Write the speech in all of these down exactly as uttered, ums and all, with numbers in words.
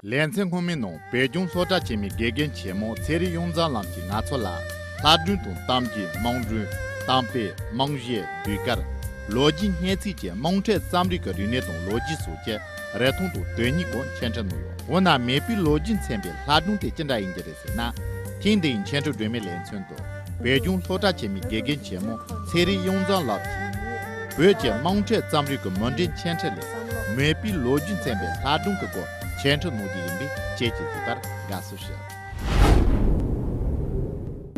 ལེ་ཚན་སྔོན་མའི་ནང་བོད་ལྗོངས་སློབ་གྲྭ་ཆེན་མོའི་དགེ་རྒན་ཆེན་མོ་ཚེ་རིང་གཡུ་མཚོ་ལགས་ཀྱིས་ང་ཚོ་ལ་ལྷ་སྒྲུང་དང་གཏམ་རྒྱུད། དམངས་སྒྲུང་། གཏམ་དཔེ། དམངས་གཞས། ཟློས་གར། ལོ་རྒྱུས་སྙན་ཚིག་བཅས་དམངས་ཁྲོད་རྩོམ་རིག་གི་རིག་གནས་དང་ལོ་རྒྱུས་སོགས་ཀྱི་རིགས་མཐུན་དང་དོན་སྙིང་སྐོར་འཆད་ཁྲིད་གནང་ཡོད། འོ་ན་མེས་པོའི་ལོ་རྒྱུས་མཚོན་པའི་ལྷ་སྒྲུང་དེ་ཅི་འདྲ་ཡིན་གྱི་རེད་ཟེར་ན། ཐེངས་འདིའི་འཆད་ཁྲིད་སྒྲོན་མེའི་ལེ་ཚན་དུ་བོད་ལྗོངས་སློབ་གྲྭ་ཆེན་མོའི་དགེ་རྒན་ཆེན་མོ་ཚེ་རིང་གཡུ་མཚོ་ལགས་ཀྱིས་བོད་ཀྱི་དམངས་ཁྲོད་རྩོམ་རིག་གི་མུ་འབྲེལ་འཆད་ཁྲིད་ལས་མེས་པོའི་ལོ་རྒྱུས་མཚོན་པའི་ལྷ་སྒྲུང་གི་སྐོར་འཆད་ཁྲིད་གནང་རྒྱུ་ཡིན་པས་ཁྱེད་ཀྱིས་གཟིགས་པར་དགའ་བསུ་ཞུ།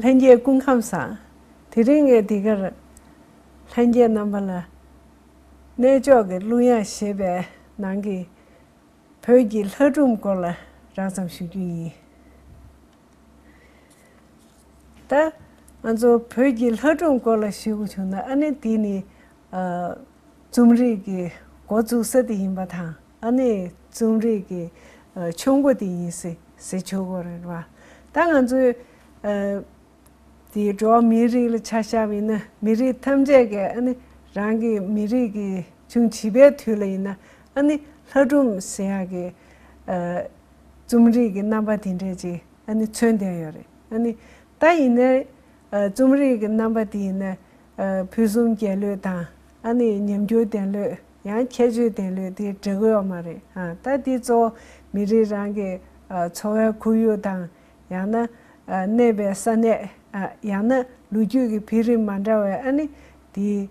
ལྷན་རྒྱས་སྐུ་ཁམས་བཟང་། དེ་རིང་ངས་འདི་གར་ལྷན་རྒྱས་རྣམ་པ་ལ་གནས་མཆོག་གི་གླུ་དབྱངས་ཞེས་པའི་ནང་གི་བོད་ཀྱི་ལྷ་སྒྲུང་སྐོར་ལ་རགས་ཙམ་ཞུ་རྒྱུ་ཡིན། ད་ང་ཚོ་བོད་ཀྱི་ལྷ་སྒྲུང་སྐོར་ལ་ཞུ་དགོས་བྱུང་ན། ཨ་ནི་འདི་ནི་ཨ་རྩོམ་རིག་གི་འགོ་བཙུགས་ས་དེ་ཡིན་པ་དང་། ཨ་ནི་རྩོམ་རིག་གི་ཨ་ཆུ་འགོ་དེ་ཡིན་ཟེར་ཟེར་ཆོག་གི་རེད་བ། ད་ང་ཚོའི་ཨ་དེ་འགྲོ་བ་མིའི་རིགས་ལ་ཆ་བཞག་པ་ཡིན་ན། མི་རིགས་ཐམས་ཅད་ཀྱིས་ཨ་ནི་རང་གི་མི་རིགས་ཀྱི་བྱུང་བྱིས་པའི་དུས་ལ་ཡིན་ན། ཨ་ནི་ལྷ་སྒྲུང་ཟེར་ཡག་གི་ཨ་རྩོམ་རིག་གི་རྣམ་པ་དེ་འདྲས་ཅིག་ཨ་ནི་མཚོན་བསྡད་ཡོད་རེད། ཨ་ནི་ད་ཡིན་ནའི་ཨ་རྩོམ་རིག་གི་རྣམ་པ་དེ་ཡིན་ན་ཨ་ཕུན་སུམ་རྒྱས་ལོས་དང་། ཨ་ནི་ཉམས་འགྱུར་ལྡན་ལོས། ཡང་ཁྱད་ཆོས་ལྡན་ལོས་དེ་འདྲ་གི་ཡོད་མ་རེད། ཨ་ད་དེ་གཙོ་བོ་མི་རིགས་རང་གི་ཨ་འཚོ་བའི་ཁོར་ཡུག་དང་། ཡང་ན་ཨ་གནས་པའི་ས་གནས། ཨ་ཡང་ན་ལོ་རྒྱུས་ཀྱི་འཕེལ་རིམ་མ་འདྲ་བའི་ཨ་ནི་དེ་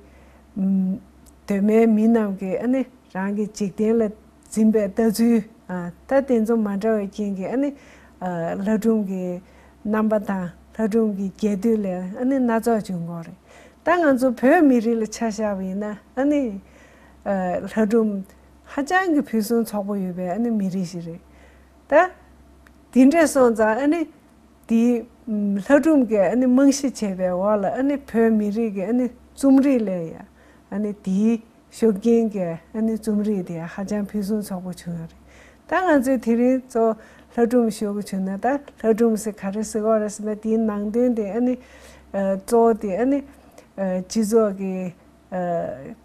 ཨམ་གདོད་མའི་མི་རྣམས་ཀྱིས་ཨ་ནི་རང་གི་འཇིག་རྟེན་ལ་འཛིན་པའི་ལྟ་ཚུལ། ཨ་ད་དེ་ཚོ་མ་འདྲ་བའི་རྐྱེན་གྱིས་ཨ་ནི་ཨ་ལྷ་སྒྲུང་གི་རྣམ་པ་དང་། ལྷ་སྒྲུང་གི་རྒྱས་བསྡུས་ལ་ཨ་ནི་སྣ་ཚོགས་བྱུང་གི་རེད། ད་ང་ཚོ་བོད་མི་རིགས་ལ་ཆ་བཞག་པ་ཡིན་ན། ཨ་ནི་ཨ་ལྷ་སྒྲུང་ཧ་ཅང་གི་ཕུན་སུམ་ཚོགས་པོ་ཡོད་པའི་ཨ་ནི་མི་རིགས་ཤིག་རེད། ད་དེ་འདྲས་སོང་ཙང་། ཨ་ནི་དེའི་ཨམ་ལྷ་སྒྲུང་གི་ཨ་ནི་རྨང་གཞི་བྱས་པའི་འོག་ལ། ཨ་ནི་བོད་མི་རིགས་ཀྱི་ཨ་ནི་རྩོམ་རིག་ལ་ཡང་ཨ་ནི་དེའི་ཤུགས་རྐྱེན་གྱིས་ཨ་ནི་རྩོམ་རིག་དེ་ཧ་ཅང་ཕུན་སུམ་ཚོགས་པོ་བྱུང་ཡོད་རེད། ད་ང་ཚོས་དེ་རིང་གཙོ་བོ་ལྷ་སྒྲུང་ཞུ་དགོས་བྱུང་ན། ད་ལྷ་སྒྲུང་ཟེར་ག་རེ་ཟེར་དགོས་རེད་ཟེར་ན། དེའི་ནང་དོན་དེ་ཨ་ནི་ཨ་གཙོ་བོ་དེ་ཨ་ནི་ཨ་སྤྱི་ཚོགས་ཀྱི་ཨ་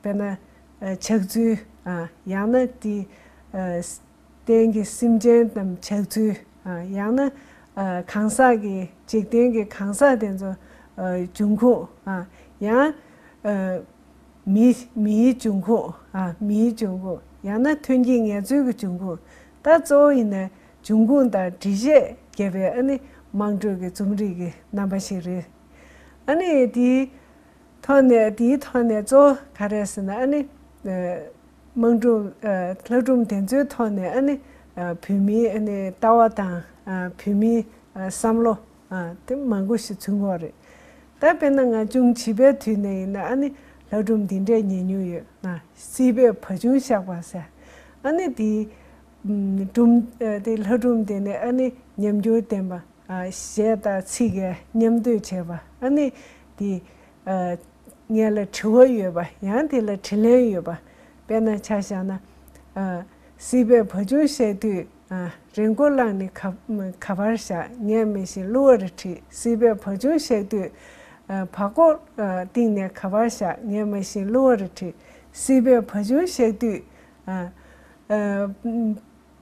དཔེར་ན་ཨ་ཆགས་ཚུལ། ཨ་ཡང་ན་དེ་ཨ་སྟེང་གི་སེམས་ཅན་དང་ཆགས་ཚུལ། ཨ་ཡང་ན་ཨ་གང་ཟག་གི་འཇིག་རྟེན་གྱི་གང་ཟག་དེ་ཚོ་ཨ་འབྱུང་ཁུངས། ཨ་ཡང་ཨ་མི་མིའི་འབྱུང་ཁུངས། ཨ་མིའི་འབྱུང་ཁུངས། ཡང་ན་ཐོན་སྐྱེད་ངལ་རྩོལ་གྱི་འབྱུང་ཁུངས། ད་གཙོ་བོ་ཡིན་ན་འབྱུང་ཁུངས་དང་འགྲེལ་བཤད་བརྒྱབ་པའི་ཨ་ནི་དམངས་ཁྲོད་ཀྱི་རྩོམ་རིག་གི་རྣམ་པ་ཞིག་རེད། ཨ་ནི་དེའི་ཐོག་ནས། དེའི་ཐོག་ནས་གཙོ་བོ་ག་རེ་ཟེར་ན། ཨ་ནི་ཨ་དམངས་སྒྲུང་། ཨ་ལྷ་སྒྲུང་དེ་ཚོའི་ཐོག་ནས་ཨ་ནི་ཨ་བོད་མིའི་ཨ་ནི་ལྟ་བ་དང་། ཨ་བོད་མིའི་ཨ་བསམ་བློ་ཨ་དེ་མང་པོ་ཞིག་ཚུད་ཀྱི་ཡོད་རེད། ད་དཔེར་ན་ང་ཅུང་བྱིས་པའི་དུས་ནས་ཡིན་ན། ཨ་ནི་ལྷ་སྒྲུང་འདི་འདྲས་ཉན་མྱོང་ཡོད། ཨ་སྲིད་པའི་བ་ཆུང་གཤེགས་པ་ཟེར། ཨ་ནི་དེའི་ཨམ་སྒྲུང་། ཨ་དེ་ལྷ་སྒྲུང་དེ་ནི་ཨ་ནི་ཉམས་འགྱུར་ལྡན་པ། ཨ་གཞས་དང་ཚིག་གིས་མཉམ་བསྡུས་བྱས་པ། ཨ་ནི་དེ་ཨ་ངེད་ལ་དྲི་བ་ཡོད་པ། ཡང་དེ་ལ་དྲིས་ལན་ཡོད་པ། དཔེར་ན་ཆ་བཞག་ན། ཨ་སྲིད་པའི་བ་ཆུང་གཤེགས་དུས། ཨ་རི་མགོ་བླངས་ནས་ག་ག་པར་བཞག་ངས་མི་ཤེས་གླུ་བར་བྲིས། སྲིད་པའི་བ་ཆུང་གཤེགས་དུས། ཨ་བ་ཀོ་ཨ་བཏིང་ནས་ག་པར་བཞག་ངས་མི་ཤེས་གླུ་བར་བྲིས། སྲིད་པའི་བ་ཆུང་གཤེགས་དུས། ཨ་ཨ་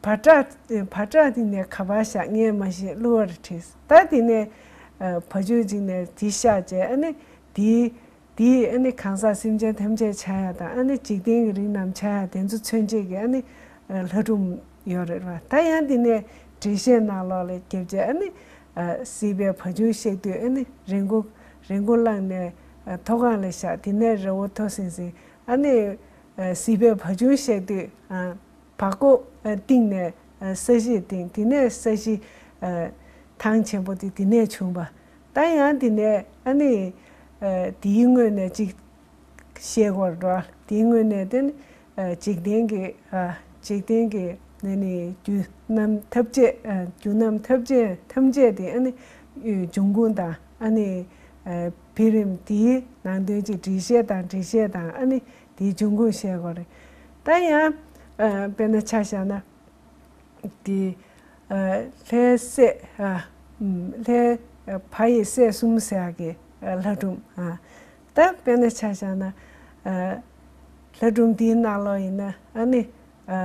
བ་ཏྲ་བ་ཏྲ་དེ་ནས་ག་པར་བཞག་ངས་མ་ཤེས་གླུ་བར་བྲིས། ད་དེ་ནས་ཨ་བ་ཕྱུགས་གཅིག་ནས་དེ་བཞག་བྱས། ཨ་ནི་དེའི་དེའི་ཨ་ནི་གང་ཟག་སེམས་ཅན་ཐམས་ཅད་ཆགས་ཡ་དང་། ཨ་ནི་འཇིག་རྟེན་གྱི་རིགས་རྣམས་ཆགས་ཡ་དེ་ཚོ་མཚོན་བྱེད་ཀྱི་ཨ་ནི་ཨ་ལྷ་སྒྲུང་ཡོད་རེད་བ། ད་ཡང་དེ་ནས་འགྲེལ་བཤད་ནང་ལོགས་ལ་བརྒྱབ་བྱས། ཨ་ནི་ཨ་སྲིད་པའི་བ་ཕྱུགས་གཤེགས་དུས། ཨ་ནི་རི་མགོ་རི་མགོ་བླངས་ནས་ཨ་མཐོ་སྒང་ལ་བཞག་དེ་ནས་རི་བོ་མཐོ་སིང་སིང་། ཨ་ནི་ཨ་སྲིད་པའི་བ་ཕྱུགས་གཤེགས་དུས། ཨ་བ་ཀོ་ཨ་བཏིང་ནས་ཨ་ས་གཞི་བཏིང་། དེ་ནས་ས་གཞི་ཨ་ཐང་ཆེན་པོ་དེ་དེ་ནས་བྱུང་བ། ད་ཡང་དེ་ནས་ཨ་ནི་ཨ་དེའི་སྔོན་ནས་ཅིག་བཤད་དགོས་རེད་བ། དེའི་སྔོན་ནས་དེ་ནི་ཨ་འཇིག་རྟེན་གྱི་ཨ་འཇིག་རྟེན་གྱི་ཨ་ནི་རྒྱུ་རྣམ་ཐམས་ཅད། ཨ་རྒྱུ་རྣམ་ཐམས་ཅད་ཐམས་ཅད་དེ་ཨ་ནི་འབྱུང་ཁུངས་དང་། ཨ་ནི་ཨ་འཕེལ་རིམ། དེའི་ནང་དོན་གྱི་འགྲེལ་བཤད་དང་། འགྲེལ་བཤད་དང་། ཨ་ནི་དེའི་འབྱུང་ཁུངས་བཤད་དགོས་རེད། ད་ཡང་ཨ་དཔེར་ན་ཆ་བཞག་ན། དེ་ཨ་ལྷའི་སྲས། ཨ་ཨམ་ལྷའི་ཨ་བ་ཡི་སྲས་གསུམ་ཟེར་ཡག་གི་ཨ་ལྷ་སྒྲུང་། ཨ་ད་དཔེར་ན་ཆ་བཞག་ན། ཨ་ལྷ་སྒྲུང་འདིའི་ནང་ལོགས་ཡིན་ན། ཨ་ནི་ཨ་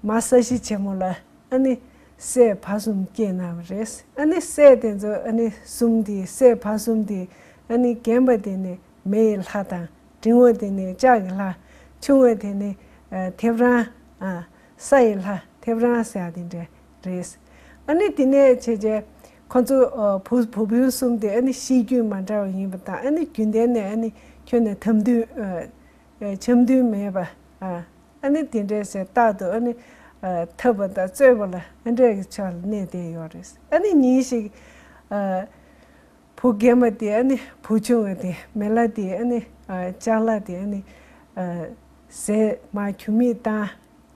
མ་ས་གཞི་ཆེན་མོ་ལ། ཨ་ནི་ སྲས་བར་གསུམ་སྐྱེས་གནང་བ་རེད། ཨ་ནི་སྲས་དེ་ཚོ་ཨ་ནི་གསུམ་དེ་སྲས་བར་གསུམ་དེ་ཨ་ནི་རྒན་པ་དེ་ནི་མེ་ཡི་ལྷ་དང་། འབྲིང་བ་དེ་ནི་ལྕགས་ཀྱི་ལྷ། ཆུང་བ་དེ་ནི་ཨ་ཐེབས་རང་ཨ་ས་ཡི་ལྷ་ཐེབས་རང་ཟེར་ཡ་དེ་འདྲ་རེད། ཨ་ནི་དེ་ནས་བྱས་བྱས་ཁོ་ཚོ་ཨ་བུ་བུ་སྤུན་གསུམ་དེ་ཨ་ནི་གཤིས་རྒྱུད་མ་འདྲ་བ་ཡིན་པ་དང་། ཨ་ནི་རྒྱུན་ལྡན་ནས་ཨ་ནི་ཁྱོན་ནས་འཐམ་འདུན་ཨ་འཆམ་མཐུན་མེད་པ། ཨ་ཨ་ནི་དེ་འདྲས་ཟེར་རྟག་ཏུ་ཨ་ནི་ཨ་འཐབ་པ་དང་རྩོད་པ་ལ་ཨ་འདྲས་ཀྱི་ཆ་ལ་གནས་བསྡད་ཡོད་རེད། ཨ་ནི་ཉིན་ཞིག་ཨ་བུ་རྒན་པ་དེ་ཨ་ནི་བུ་ཆུང་བ་དེ་མེ་ལྷ་དེ་ཨ་ནི་ཨ་ལྕགས་ལྷ་དེ་ཨ་ནི་ཨ་ཟས་མར་ཁྱུར་མིད་བཏང་།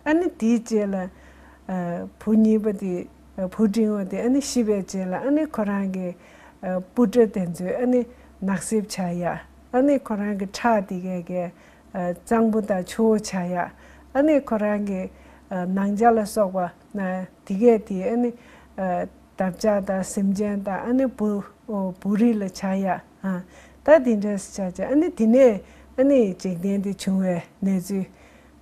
ཨ་ནི་དེའི་རྗེས་ལ་ཨ་བུ་གཉིས་པ་དེ་ཨ་བུ་འབྲིང་བ་དེ་ཨ་ནི་ཤི་བའི་རྗེས་ལ་ཨ་ནི་ཁོ་རང་གི་ཨ་སྤུ་གྲི་དེ་ཚོས་ཨ་ནི་ནག་སེབ་བྱ་ཡ། ཨ་ནི་ཁོ་རང་གི་ཁྲག་དེ་གས་གས་ཨ་གཙང་པོ་དང་ཆུ་བོ་བྱ་ཡ། ཨ་ནི་ཁོ་རང་གི་ཨ་ནང་ཆ་ལ་སོགས་པ་ཨ་དེ་གས་དེ་ཨ་ནི་ཨ་འདབ་ཆགས་དང་སེམས་ཅན་དང་ཨ་ནི་བུ་བུ་རིགས་ལ་བྱ་ཡ། ཨ་ད་དེ་འདྲས་བྱ་བྱ། ཨ་ནི་དེ་ནས་ཨ་ནི་འཇིག་རྟེན་དེ་བྱུང་བའི་གནས་ཚུལ།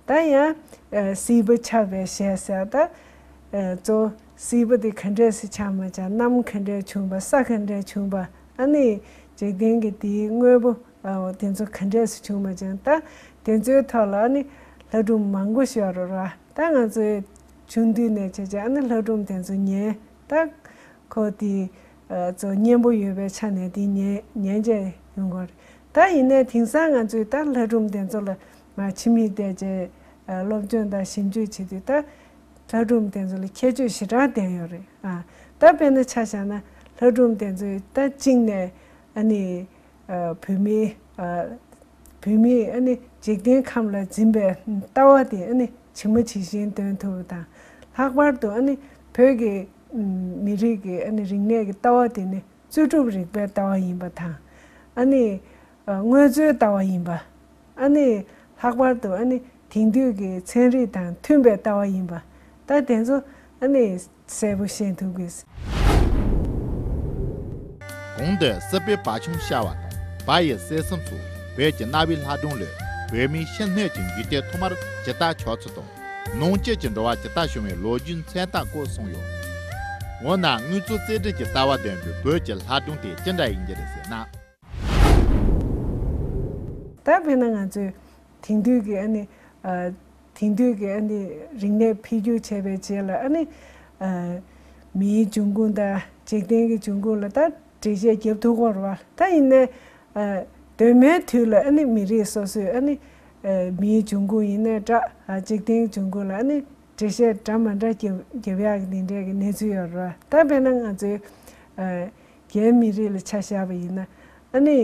ད་ཡང་ཨ་སྲིད་པ་ཆགས་པའི་ཞལ་ཟེར། ད་ཨ་གཙོ་བོ་སྲིད་པ་དེ་ག་འདྲས་སེ་ཆགས་མ་ཆགས། གནམ་ག་འདྲས་བྱུང་བ། ས་ག་འདྲས་བྱུང་བ། ཨ་ནི་འཇིག་རྟེན་གྱི་དེའི་དངོས་པོ་ཨ་དེ་ཚོ་ག་འདྲས་སེ་བྱུང་མ་བྱུང་། ད་དེ་ཚོའི་ཐོག་ལ་ཨ་ནི་ལྷ་སྒྲུང་མང་པོ་ཞིག་ཡོད་རེད་ར། ད་ང་ཚོའི་ཆུང་དུས་ནས་བྱས་བྱས་ཨ་ནི་ལྷ་སྒྲུང་དེ་ཚོ་ཉན། ད་ཁོ་དེ་ཨ་ཚོ་སྙན་པོ་ཡོད་པའི་ཆ་ནས་དེ་ཉན་ཉན་བྱས་ཡོང་གི་རེད། ད་ཡིན་ནའི་དེང་སང་ང་ཚོས་ད་ལྷ་སྒྲུང་དེ་ཚོ་ལ་མར་ཕྱི་མིག་བལྟས་བྱས་ཨ་སློབ་སྦྱོང་དང་ཞིབ་འཇུག་བྱེད་དུས། ད་ལྷ་སྒྲུང་དེ་ཚོ་ལ་ཁྱད་ཆོས་ཞེ་དྲག་ལྡན་ཡོད་རེད། ཨ་ད་དཔེར་ན་ཆ་བཞག་ན་ལྷ་སྒྲུང་དེ་ཚོས་ད་གཅིག་ནས་ཨ་ནི་ཨ་བོད་མིའི་ཨ་བོད་མིས་ཨ་ནི་འཇིག་རྟེན་ཁམས་ལ་འཛིན་པའི་ལྟ་བ་དེ་ཨ་ནི་ཇི་མ་ཇི་བཞིན་སྟོན་ཐུབ་པ་དང་། ལྷག་པར་དུ་ཨ་ནི་བོད་ཀྱི་མི་རིགས་ཀྱི་ཨ་ནི་རིག་གནས་ཀྱི་ལྟ་བ་དེ་ནི་རྩོད་སྒྲུབ་རིག་པའི་ལྟ་བ་ཡིན་པ་དང་། ཨ་ནི་ཨ་དངོས་གཙོའི་ལྟ་བ་ཡིན་པ། ཨ་ནི་ལྷག་པར་དུ་ཨ་ནི་དེང་དུས་ཀྱི་ཚན་རིག་དང་མཐུན་པའི་ལྟ་བ་ཡིན་པ། ད་དེ་ཚོ་ཨ་ནི་གསལ་པོ་ཤེས་ཐུབ་གི། གོང་དུ་སྲིད་པའི་བ་ཆུང་ཤ་བ་དང་བ་ཡི་སྲས་གསུམ་སོགས་བོད་ཀྱི་གནའ་བོའི་ལྷ་སྒྲུང་ལས་བོད་མིའི་ཕྱི་སྣོད་ཀྱི་འཇིག་རྟེན་ཐོག་མར་ཇི་ལྟར་ཆགས་ཚུལ་དང་། ནང་བཅུད་ཀྱི་འགྲོ་བ་ཇི་ལྟར་བྱུང་བའི་ལོ་རྒྱུས་མཚན་རྟགས་སྐོར་གསུངས་ཡོད། འོ་ན་དངོས་གཙོ་རྩེ་ལྡན་གྱི་ལྟ་བ་ལྡན་པའི་བོད་ཀྱི་ལྷ་སྒྲུང་དེ་ཅི་འདྲ་ཡིན་གྱི་རེད་ཟེར་ན། ད་དཔེར་ན་ང་ཚོས་དེང་དུས་ཀྱི་ཨ་ནི་ཨ་དེང་དུས་ཀྱི་ཨ་ནི་རིག་གནས་འཕེལ་འགྱུར་བྱས་པའི་རྗེས་ལ་ཨ་ནི་ཨ་མིའི་འབྱུང་ཁུངས་དང་འཇིག་རྟེན་གྱི་འབྱུང་ཁུངས་ལ་ད་འགྲེལ་བཤད་རྒྱབ་ཐུབ་ཀྱི་ཡོད་རེད་པ། ད་ཡིན་ནའི་ཨ་གདོད་མའི་དུས་ལ་ཨ་ནི་མི་རིགས་སོ་སོས་ཨ་ནི་ཨ་མིའི་འབྱུང་ཁུངས་ཡིན་ནའི་འདྲ། ཨ་འཇིག་རྟེན་གྱི་འབྱུང་ཁུངས་ལ་ཨ་ནི་འགྲེལ་བཤད་འདྲ་མི་འདྲ་རྒྱབ་རྒྱབ་ཡག་གི་དེ་འདྲས་ཀྱི་གནས་ཚུལ་ཡོད་རེད་པ། ད་དཔེར་ན་ང་ཚོའི་ཨ་རྒྱའི་མི་རིགས་ལ་ཆ་བཞག་པ་ཡིན་ན། ཨ་ནི་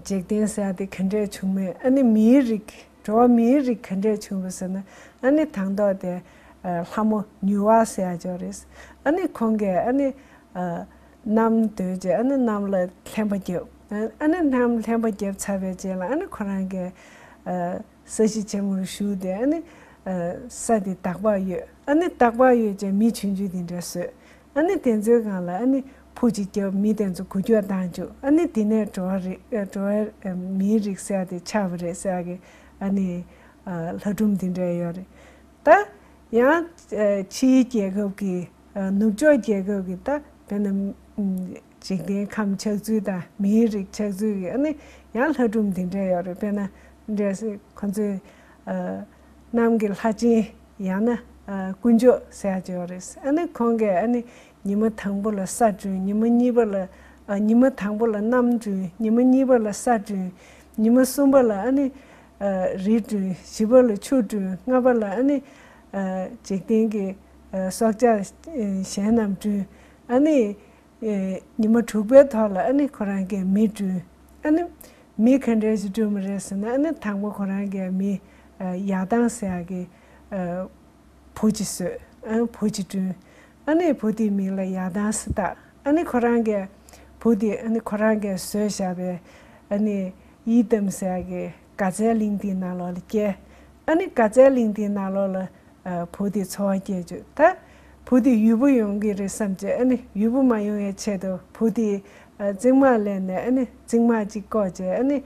འཇིག་རྟེན་ཟེར་ཡ་དེ་ག་འདྲས་བྱུང་མིན། ཨ་ནི་མིའི་རིགས། འགྲོ་བ་མིའི་རིགས་ག་འདྲས་བྱུང་བ་ཟེར་ན། ཨ་ནི་དང་ཐོག་དེ་ཨ་ལྷ་མོ་ཉུལ་བ་ཟེར་ཡ་ཅིག་ཡོད་རེད། ཨ་ནི་ཁོང་གིས་ཨ་ནི་ཨ་གནམ་བརྡོལ་བྱས། ཨ་ནི་གནམ་ལ་ལྷན་པ་བརྒྱབ། ཨ་ནི་གནམ་ལྷན་པ་བརྒྱབ་ཚར་བའི་རྗེས་ལ་ཨ་ནི་ཁོ་རང་གིས་ཨ་ས་གཞི་ཆེན་མོར་ཞུགས་ཏེ། ཨ་ནི་ཨ་ས་དེ་དག་པ་ཡོད། ཨ་ནི་དག་པ་ཡོད་ཅེས་མི་ཆུང་ཆུང་དེ་འདྲ་བཟོས། ཨ་ནི་དེ་ཚོའི་སྒང་ལ་ཨ་ནི་འབུ་ཅིག་བརྒྱབ། མི་དེ་ཚོ་འགུལ་སྐྱོད་བཏང་བཅུག། ཨ་ནི་དེ་ནས་འགྲོ་བ་རིགས་ཨ་འགྲོ་བ་མིའི་རིགས་ཟེར་ཡ་དེ་ཆགས་པ་རེད་ཟེར་ཡ་གི་ཨ་ནི་ཨ་ལྷ་སྒྲུང་དེ་འདྲ་ཡོད་རེད། ད་ཡང་ཨ་ཕྱིའི་རྒྱལ་ཁབ་ཀྱི་ཨ་ནུབ་ཕྱོགས་རྒྱལ་ཁབ་ཀྱི་ད་དཔེར་ན་ཨམ་འཇིག་རྟེན་ཁམས་ཆགས་ཚུལ་དང་མིའི་རིགས་ཆགས་ཚུལ་གྱི་ཨ་ནི་ཡང་ལྷ་སྒྲུང་དེ་འདྲ་ཡོད་རེད། དཔེར་ན་འདྲ་ཟེར་ཁོ་ཚོས་ཨ་གནམ་གྱི་ལྷ་ཆེན། ཡང་ན་ཨ་དཀོན་མཆོག་ཟེར་ཡ་ཅིག་ཡོད་རེད། ཨ་ནི་ཁོང་གིས་ཨ་ནི་ཉི་མ་དང་པོ་ལ་ས་བསྐྲུན། ཉི་མ་གཉིས་པ་ལ་ཨ་ཉི་མ་དང་པོ་ལ་གནམ་བསྐྲུན། ཉི་མ་གཉིས་པ་ལ་ས་བསྐྲུན། ཉི་མ་གསུམ་པ་ལ་ཨ་ནི་ཨ་རི་བསྐྲུན། བཞི་པ་ལ་ཆུ་བསྐྲུན། ལྔ་པ་ལ་ཨ་ནི་ཨ་འཇིག་རྟེན་གྱི་ཨ་སྲོག་ཆགས་ཨ་གཞན་རྣམས་བསྐྲུན། ཨ་ནི་ཨེ་ཉི་མ་དྲུག་པའི་ཐོག་ལ་ཨ་ནི་ཁོ་རང་གིས་མི་བསྐྲུན། ཨ་ནི་མི་ག་འདྲས་ཞིག་བསྐྲུན་པ་རེད་ཟེར་ན། ཨ་ནི་དང་པོ་ཁོ་རང་གིས་མི་ཨ་ཡར་ཐང་ཟེར་ཡག་གི་ཨ་བུ་གཅིག་བཟོས། ཨ་ནི་བུ་གཅིག་བསྐྲུན། ཨ་ནི་བུ་དེའི་མིང་ལ་ཡར་ཐང་ཟེར་བཏགས། ཨ་ནི་ཁོ་རང་གིས་བུ་དེ་ཨ་ནི་ཁོ་རང་གིས་བཟོས་བཞག་པའི་ཨ་ནི་ཡི་དམ་ཟེར་ཡག་གི་དགའ་ཚལ་གླིང་དེའི་ནང་ལོགས་ལ་བསྐྱལ། ཨ་ནི་དགའ་ཚལ་གླིང་དེའི་ནང་ལོགས་ལ་ཨ་བུ་དེ་འཚོ་བ་སྐྱེལ་བཅུག། ད་བུ་དེ་ཡུལ་པོ་ཡོང་གི་རེད་བསམ་བྱས། ཨ་ནི་ཡུལ་པོ་མ་ཡོང་ཡའི་ཆེད་དུ་བུ་དེ་ཨ་རྫིང་མར་སླེབས་ནས་ཨ་ནི་རྫིང་མར་གཅིག་བཀོག་བྱས། ཨ་ནི་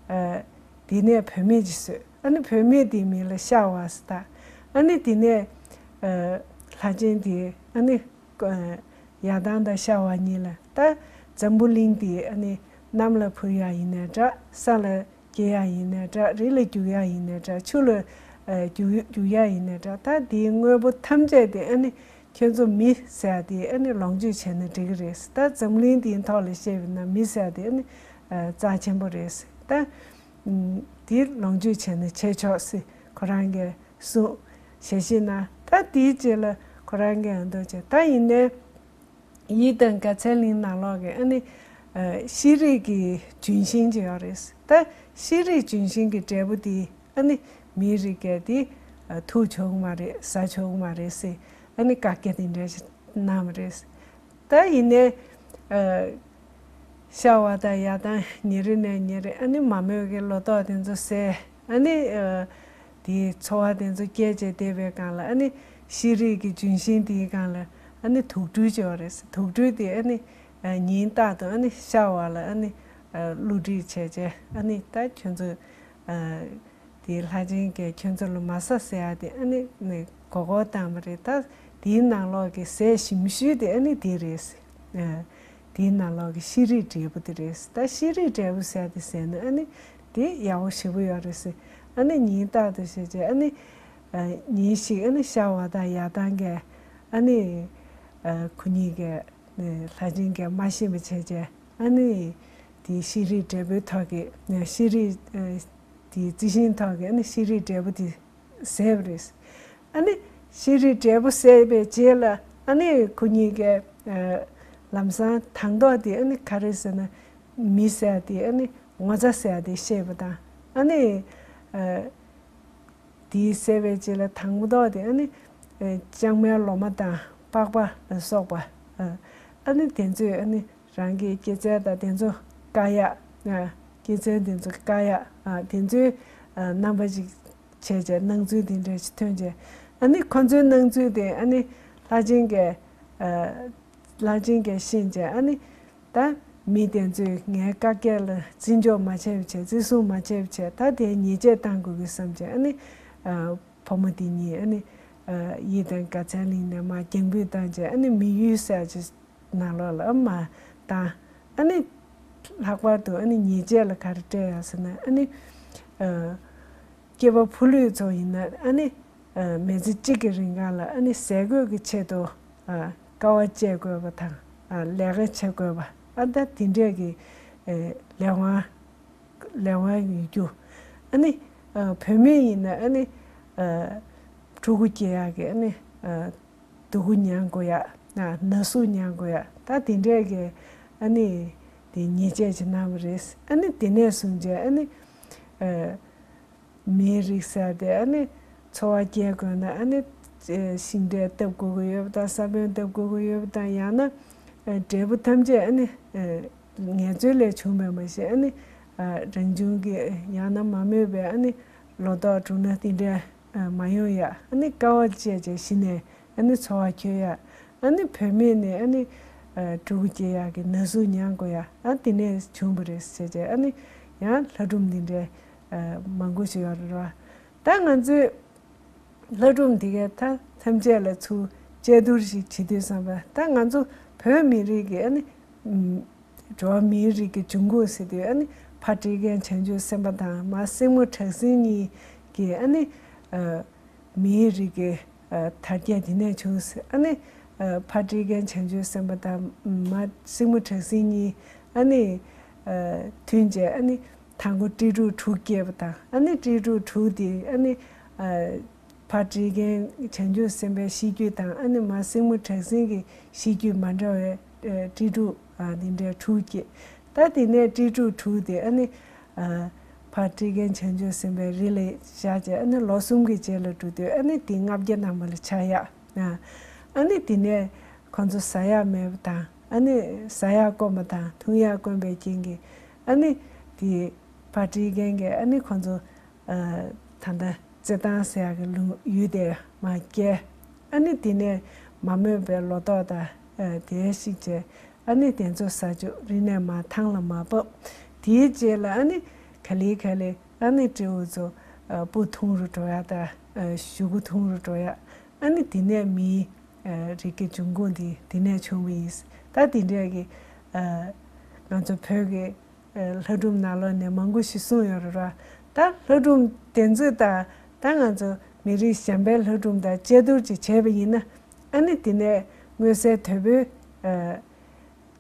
ཨ་དེ་ནས་བུད་མེད་ཅིག་བཟོས། ཨ་ནི་བུད་མེད་དེའི་མིང་ལ་ཤ་བ་ཟེར་བཏགས། ཨ་ནི་དེ་ནས་ཨ་ མཐའ་ཅན་དེ་ཨ་ནི་ཡར་ལྡང་དང་ཤར་བ་གཉིས་ལ། ད་འཛམ་བུ་གླིང་དེ་ཨ་ནི་གནམ་ལ་འཕུར་ཡག་ཡིན་ནའི་འདྲ། ས་ལ་སྐྱེ་ཡག་ཡིན་ནའི་འདྲ། རི་ལ་རྒྱུག་ཡག་ཡིན་ནའི་འདྲ། ཆུ་ལ་ཨ་རྒྱུག་རྒྱུག་ཡག་ཡིན་ནའི་འདྲ། ད་དེའི་དངོས་པོ་ཐམས་ཅད་དེ་ཨ་ནི་ཁྱོད་ཚོ་མི་ཟེར་ཡག་དེ་ཨ་ནི་ལོངས་སྤྱོད་བྱས་ན་འགྲིག་གི་རེད། ད་འཛམ་གླིང་འདིའི་ཐོག་ལ་བཤད་པ་ན་མི་ཟེར་ཡག་དེ་ཨ་ནི་ཨ་རྩ་ཆེན་པོ་རེད། ད་ཨ་དེ་ལོངས་སྤྱོད་བྱས་ན་བྱེད་ཆོག་ཟེར་ཁོ་རང་གིས་གསུངས། ཞལ་བཞེས་གནང་། ད་དེའི་རྗེས་ལ་ཁོ་རང་གིས་ཨ་མདོ་བྱས། ད་ཡིན་ནའི་ཡིད་དང་དགའ་ཚལ་གླིང་ནང་ལོགས་ཀྱི་ཨ་ནི་ཨ་ཤེས་རིག་གི་ལྗོན་ཤིང་ཅིག་ཡོད་རེད། ད་ཤེས་རིག་ལྗོན་ཤིང་གི་འབྲས་བུ་དེ་ཨ་ནི་མིའི་རིགས་ཀྱིས་དེ་ཨ་འཐུ་ཆོག་གི་མ་རེད། ཟ་ཆོག་གི་མ་རེད་ཟེར་ཨ་ནི་བཀའ་རྒྱ་དེ་འདྲ་ཞིག་གནང་བ་རེད། ད་ཡིན་ནའི་ཨ་ཤར་བ་དང་ཡར་ལྡང་ཉིན་རེ་ནས་ཉིན་རེ་ཨ་ནི་མ་རྨོས་ཀྱི་ལོ་ཏོག་དེ་ཚོ་ཟས། ཨ་ནི་ཨ་དེའི་འཚོ་བ་དེ་ཚོ་སྐྱེལ་བྱས་བསྡད་པའི་སྒང་ལ་ཨ་ནི་ཤེས་རིག་གི་ལྗོན་ཤིང་དེའི་སྒང་ལ་ཨ་ནི་དུག་སྦྲུལ་ཅིག་ཡོད་རེད། དུག་སྦྲུལ་དེ་ཨ་ནི་ཨ་ཉིན་རྟག་ཏུ་ཨ་ནི་ཤར་བ་ལ་ཨ་ནི་ཨ་བསླུ་བྲིད་བྱས་བྱས། ཨ་ནི་ད་ཁྱོད་ཚོ་ཨ་དེའི་ལྷ་ཆེན་གྱིས་ཁྱོད་ཚོ་ལ་མ་ཟ་ཟེར་ཡག་དེ་ཨ་ནི་ནི་མགོ་སྐོར་བཏང་བ་རེད། ད་དེའི་ནང་ལོགས་ཀྱི་ཟས་ཞིམ་ཤོས་དེ་ཨ་ནི་དེ་རེད། ཨ་དེའི་ནང་ལོགས་ཀྱི་ཤེས་རིག་འབྲས་བུ་དེ་རེད། ད་ཤེས་རིག་འབྲས་བུ་ཟེར་དེ་ཟས་ན་ཨ་ནི་དེ་ཡག་པོ་ཞེ་པོ་ཡོད་རེད་ཟེར། ཨ་ནི་ཉིན་རྟག་ཏུ་བྱས་བྱས་ཨ་ནི་ཨ་ཉིན་ཞིག་ཨ་ནི་ཤར་བ་དང་ཡར་ལྡང་གི་ཨ་ནི་ཨ་ཁོ་གཉིས་ཀྱིས་ཨ་ལྷ་ཆེན་གྱིས་མ་ཤེས་པ་བྱས་བྱས་ཨ་ནི་དེ་ཤེས་རིག་འབྲས་བུའི་ཐོག་གི་ཨ་ཤེས་རིག་ཨ་དེའི་རྩི་ཤིང་ཐོག་གི་ཨ་ནི་ཤེས་རིག་འབྲས་བུ་དེ་ཟས་པ་རེད། ཨ་ནི་ཤེས་རིག་འབྲས་བུ་ཟས་པའི་རྗེས་ལ་ཨ་ནི་ཁོ་གཉིས་ཀས་ཨ་ལམ་སང་དང་ཐོག་དེ་ཨ་ནི་ག་རེ་ཟེར་ན་མི་ཟས་དེ་ཨ་ནི་ངོ་ཚ་ཟས་དེ་བཤད་པ་དང་། ཨ་ནི་ཨ་དེའི་ཟས་པའི་རྗེས་ལ་དང་པོ་ཐོག་དེ་ཨ་ནི་ཨ་ལྕང་མའི་ལོ་མ་དང་པགས་པ་ལ་སོགས་པ་ཨ་ཨ་ནི་དེ་ཚོས་ཨ་ནི་རང་གི་སྐྱེད་ཚལ་དང་དེ་ཚོ་བཀག་ཡག་ཨ་སྐྱེད་ཚལ་དེ་ཚོ་བཀག་ཡག་ཨ་དེ་ཚོའི་ཨ་རྣམ་པ་ཅིག་བྱས་བྱས་སྣང་ཚུལ་དེ་འདྲ་ཞིག་ཐོན་བྱས། ཨ་ནི་ཁོ་ཚོའི་སྣང་ཚུལ་དེ་ཨ་ནི་ལྷ་ཆེན་གྱིས་ཨ་ལྷ་ཆེན་གྱིས་ཤེས་བྱས། ཨ་ནི་ད་མི་དེ་ཚོས་ངའི་བཀའ་རྒྱ་ལ་བརྩི་འཇོག་མ་བྱས་པ་བྱས། བརྩི་སྲུང་མ་བྱས་པ་བྱས། ད་དེ་ཉེས་ཆད་བཏང་དགོས་ཀྱི་བསམ་བྱས། ཨ་ནི་ཨ་ཕོ་མོ་དེ་གཉིས་ཨ་ནི་ཨ་ཡིད་དང་དགའ་ཚལ་གླིང་ནས་མར་རྒྱང་འབུད་བཏང་བྱས། ཨ་ནི་མི་ཡུལ་ཟེར་ཅིག་ནང་ལོགས་ལ་མར་བཏང་། ཨ་ནི་ལྷག་པར་དུ་ཨ་ནི་ཉེས་ཆད་ལ་ག་རེ་སྤྲད་ཡོད་ཟེར་ན། ཨ་ནི་ཨ་སྐྱེས་པ་ཕོ་ལུས་ཚོ་ཡིན་ན་ཨ་ནི་ཨ་མི་ཚེ་གཅིག་གི་རིང་ག་ལ་ཨ་ནི་ཟས་གོས་ཀྱི་ཆེད་དུ་ཨ་དཀའ་བ་སྤྱད་དགོས་པ་དང་། ཨ་ལས་ཀ་བྱེད་དགོས་པ། ཨ་ད་དེ་འདྲས་ཀྱི་ཨ་ལས་དབང་ལས་དབང་ཡོད་རྒྱུ། ཨ་ནི་ཨ་བུད་མེད་ཡིན་ན་ཨ་ནི་ཨ་ཕྲུ་གུ་སྐྱེ་ཡག་གི་ཨ་ནི་ཨ་སྡུག་གུ་མྱང་དགོས་ཡག་ཨ་ན་ཟུག་མྱང་དགོས་ཡག་ད་དེ་འདྲས་ཀྱི་ཨ་ནི་དེ་ཉེས་ཆད་ཅིག་གནང་བ་རེད། ཨ་ནི་དེ་ནས་བཟུང་བྱས་ཨ་ནི་ཨ་མིའི་རིགས་ཟེར་དེ་ཨ་ནི་འཚོ་བ་སྐྱེལ་དགོས་ན་ཨ་ནི་ཨ་ཤིང་འབྲས་བཏབ་དགོས་ཀྱི་ཡོད་པ་དང་། ས་བོན་བཏབ་དགོས་ཀྱི་ཡོད་པ་དང་། ཡང་ན་ཨ་འབྲས་བུ་ཐམས་ཅད་ཨ་ནི་ཨ་ངལ་རྩོལ་ལས་བྱུང་བས་མ་གཞི་ཨ་ནི་ཨ་རང་བྱུང་གི་ཡང་ན་མ་རྨོས་པའི་ཨ་ནི་ལོ་ཏོག་བྱུང་ན་དེ་འདྲ་ཨ་མ་ཡོང་ཡག་ཨ་ནི་དཀའ་བ་སྤྱད་བྱས་གཞི་ནས་ཨ་ནི་འཚོ་བ་འཁྱོལ་ཡག་ཨ་ནི་བུད་མེད་ནི་ཨ་ནི་ཨ་ཕྲུ་གུ་སྐྱེ་ཡག་གི་ན་ཟུག་མྱང་དགོས་ཡག་ཨ་དེ་ནས་བྱུང་བ་རེད་ཟེར་བྱས། ཨ་ནི་ཡང་ལྷ་སྒྲུང་འདི་འདྲའི་ཨ་མང་པོ་ཞིག་ཡོད་རེད་བ། ད་ང་ཚོས་ལྷ་སྒྲུང་འདི་གའི་ད་ཐམས་ཅད་ལ་ཚུར་དཔྱད་བསྡུར་ཞིག་བྱེད་དུས་ཙམ་པ། ད་ང་ཚོ་བོད་མི་རིགས་ཀྱི་ཨ་ནི་ཨམ་འགྲོ་བ་མིའི་རིགས་ཀྱི་འབྱུང་ཁུངས་ཟེར་དུས་ཨ་ནི་ཕ་སྤྲེལ་རྒན་བྱང་ཆུབ་སེམས་དཔའ་དང་མ་སྲིང་མོ་བྲག་སྲིན་གཉིས་ཀྱི་ཨ་ནི་ཨ་མིའི་རིགས་ཀྱི་ཨ་དར་རྒྱས་དེ་ནས་བྱུང་ཟེར། ཨ་ནི་ཨ་ཕ་སྤྲེལ་རྒན་བྱང་ཆུབ་སེམས་དཔའ་དང་མ་སྲིང་མོ་བྲག་སྲིན་གཉིས་ཨ་ནི་ཨ་མཐུན་བྱས་ཨ་ནི་དང་པོ་སྤྲེལ་ཕྲུག་དྲུག་སྐྱེས་པ་དང་། ཨ་ནི་སྤྲེལ་ཕྲུག་དྲུག་དེ་ཨ་ནི་ཨ་ཕ་སྤྲེལ་རྒན་བྱང་ཆུབ་སེམས་དཔའི་གཤིས་རྒྱུད་དང་ཨ་ནི་མ་སྲིང་མོ་བྲག་སྲིན་གྱི་གཤིས་རྒྱུད་མ་འདྲ་བའི་ཨ་སྤྲེལ་ཕྲུག་ཨ་དེ་འདྲའི་དྲུག་སྐྱེས། ད་དེ་ནས་སྤྲེལ་ཕྲུག་དྲུག་དེ་ཨ་ནི་ཨ་ཕ་སྤྲེལ་རྒན་བྱང་ཆུབ་སེམས་དཔའི་རི་ལ་བཞག་བྱས་ཨ་ནི་ལོ་གསུམ་གྱི་རྗེས་ལ་འགྲོ་དུས་ཨ་ནི་དེ་ལྔ་བརྒྱ་ནང་པ་ལ་ཆགས་ཡག་ཨ་ཨ་ནི་དེ་ནས་ཁོང་ཚོ་ཟ་ཡག་མེད་པ་དང་། ཨ་ནི་ཟ་ཡག་དཀོན་པ་དང་འཐུང་ཡག་དཀོན་པའི་རྐྱེན་གྱིས་ཨ་ནི་དེ་ཕ་སྤྲེལ་རྒན་གྱིས་ཨ་ནི་ཁོང་ཚོ་ཨ་ད་ལྟ་རྩེད་ཐང་ཟེར་ཡག་གི་ལུང་ཡུལ་དེ་མར་བསྐྱལ། ཨ་ནི་དེ་ནས་མ་རྨོས་པའི་ལོ་ཏོག་དང་ཨ་དེ་བཤིག་བྱས། ཨ་ནི་དེ་ཚོ་ཟ་བཅུག་རི་ནས་མར་ཐང་ལ་མར་བབས། དེའི་རྗེས་ལ་ཨ་ནི་ག་ལེ་ག་ལེ་ཨ་ནི་སྤྲེའུ་ཚོ་ཨ་སྤུ་ཐུང་རུ་འགྲོ་ཡག་དང་ཨ་གཞུ་གུ་ཐུང་རུ་འགྲོ་ཡག་ཨ་ནི་དེ་ནས་མིའི་ རིགས་ཀྱི་འབྱུང་ཁུངས་དེ་དེ་ནས་བྱུང་བ་ཡིན། ད་དེ་འདྲས་ཀྱི་ང་ཚོ་བོད་ཀྱི་ལྷ་སྒྲུང་ནང་ལོགས་ནས་མང་པོ་ཞིག་གསུངས་ཡོད་རེད་ར། ད་ལྷ་སྒྲུང་དེ་ཚོ་དང་ད་ང་ཚོ་མི་རིགས་གཞན་པའི་ལྷ་སྒྲུང་དང་དཔྱད་བསྡུར་ཅིག་བྱས་པ་ཡིན་ན། ཨ་ནི་དེ་ནས་མངོན་གསལ་དོད་པོའི་